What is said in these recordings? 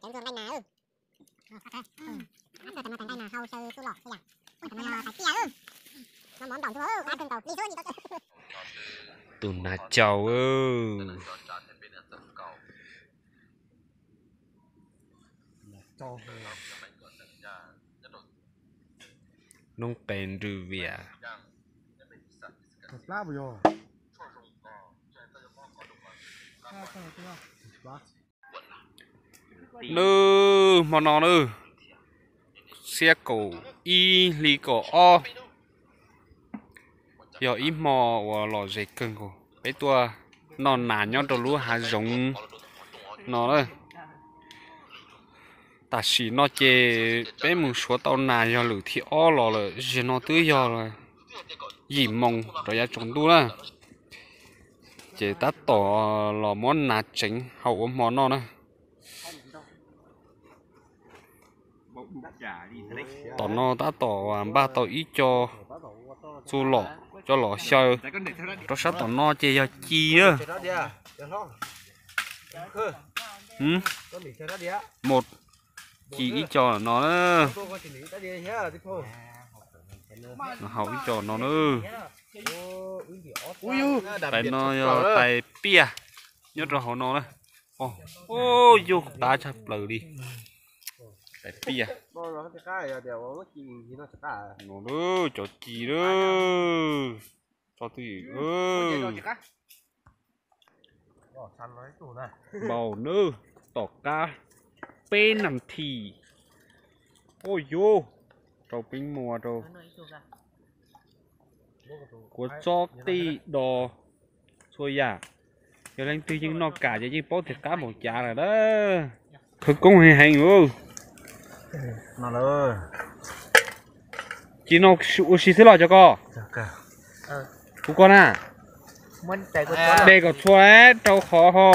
Nqaij nas, nqaij nas hau xyaw txuj lom xwb yam. Tus nas cau. Noob qes nrwg vias. Nws hmo no nws xiab kaum ib hli kaum ob, yog ib hmo uas lom zem kawg nkaus. Peb tuaj noj nas nyob rau lub hav zoov no na. Tam sim no ces peb mus suav tau nas yog lwm thib ob los lawm, zaum no twb yog yim moos rov yav tsaus ntuj na. Ces tab tom los muab nas tseev hau ua hmo noj na. Tom no tab tom npaj tau ib co txuj lom coj los xyaw. Rau sab tom no ces yog ci na. Mus ci ib co no na. Hau ib co no na. Tais no yog tais piaj nyob rau hauv no na. Yog tav tshaj plaws li. Tais piaj no, cov ci lawm. Tso twj ywm. Npaum nawb, tom qab peb nas this. Ua yuv, rau peeb muag rau. Kuv txob tij do txhua yam. Yog leej twg yeej noj kam ces yeej paub tias qab npaum cas lawm na. Khawv koob heev heev. Ci no ua si xwb los cov ko? Kuv ko na. De kom txhua rau qhov ho.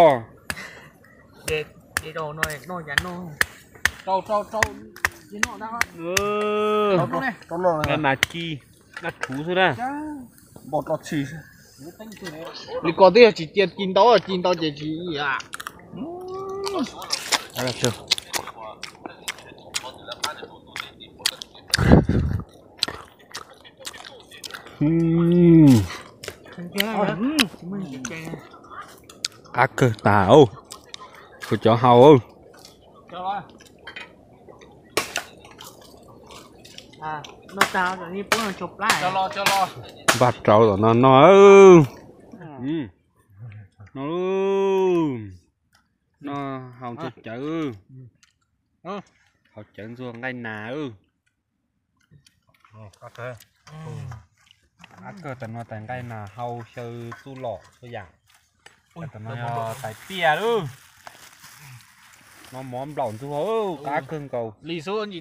Nas ci, nas thuv xwb na. Li ko twb yog tsis cia ci ntau, ci ntau ces tsis. Qab kawg tas, kuv cov hau. Npaj rau tom no no. No, no hau ntxuag cawv. Hau cawv ntxuag nqaij nas. Qab kawg tas no tais nqaij nas hau xyaw txuj lom txhua yam. Tam no yog tais piaj lawm. No mov nplaum ntxuag, qab kawg nkaus li xwb.